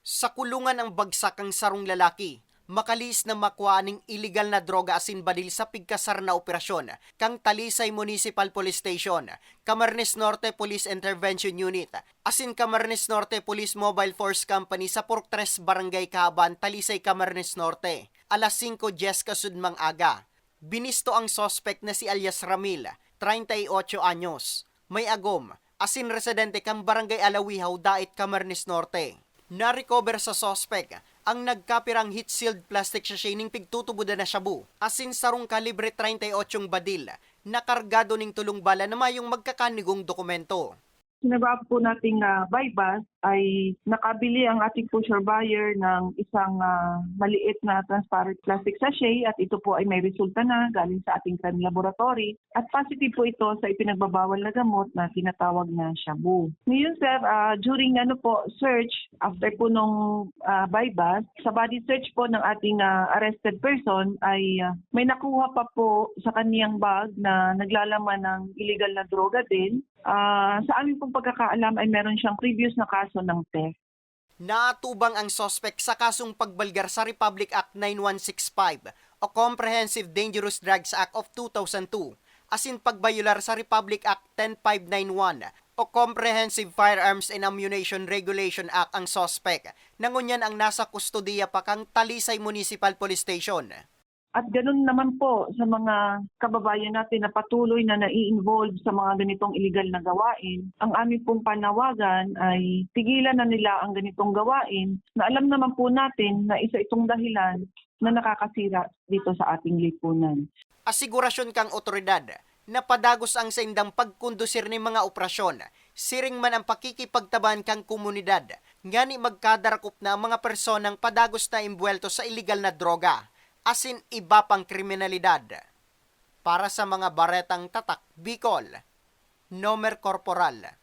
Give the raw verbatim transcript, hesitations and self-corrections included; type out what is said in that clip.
Sa kulungan ang bagsak kan sarong lalaki, makalihis na makua ning iligal na droga asin badil sa pigkasar na operasyon kan Talisay Municipal Police Station, Camarines Norte Police Intervention Unit, asin Camarines Norte Police Mobile Force Company sa Purok Tres Barangay Kahaban, Talisay, Camarines Norte, alas singko dyes kasudmang aga. Binisto ang suspek na si alias Ramil, treinta y ocho anyos, may agom, asin residente kan Barangay Alawihaw, Daet, Camarines Norte. Na-recover sa suspek ang nagkapirang heat-sealed plastic sachet ning pigtutubodan na shabu, asin sarong kalibre treinta y ocho badil na kargado ning tolong bala na mayong magkakanigong dokumento. Sinabab po nating ah, buy-bust ay nakabili ang ating pusher buyer ng isang ah, maliit na transparent plastic sachet at ito po ay may resulta na galing sa ating crime laboratory at positive po ito sa ipinagbabawal na gamot na tinatawag na shabu. Ngayon sir, ah, during ano po search after po nung ah, buy-bust, sa body search po ng ating ah, arrested person ay ah, may nakuha pa po sa kaniyang bag na naglalaman ng illegal na droga din. Ah, sa amin pong pagkakaalam ay meron siyang previous na kaso ng theft. Naatubang ang suspek sa kasong pagbalgar sa Republic Act nine one six five o Comprehensive Dangerous Drugs Act of two thousand two, asin pagbayolar sa Republic Act ten five nine one o Comprehensive Firearms and Ammunition Regulation Act ang suspek, na ngunyan ang nasa kustodiya pa kan Talisay Municipal Police Station. At ganun naman po sa mga kababayan natin na patuloy na nai-involve sa mga ganitong illegal na gawain. Ang aming pong panawagan ay tigilan na nila ang ganitong gawain na alam naman po natin na isa itong dahilan na nakakasira dito sa ating lipunan. Asigurasyon kan otoridad na padagos ang saindang pagkondusir nin mga operasyon, siring man ang pakikipagtaban kan komunidad, ngani magkadarakop na ang mga personang padagos na imbuwelto sa iligal na droga asin iba pang kriminalidad. Para sa mga Baretang Tatak Bicol, Nomer Corporal.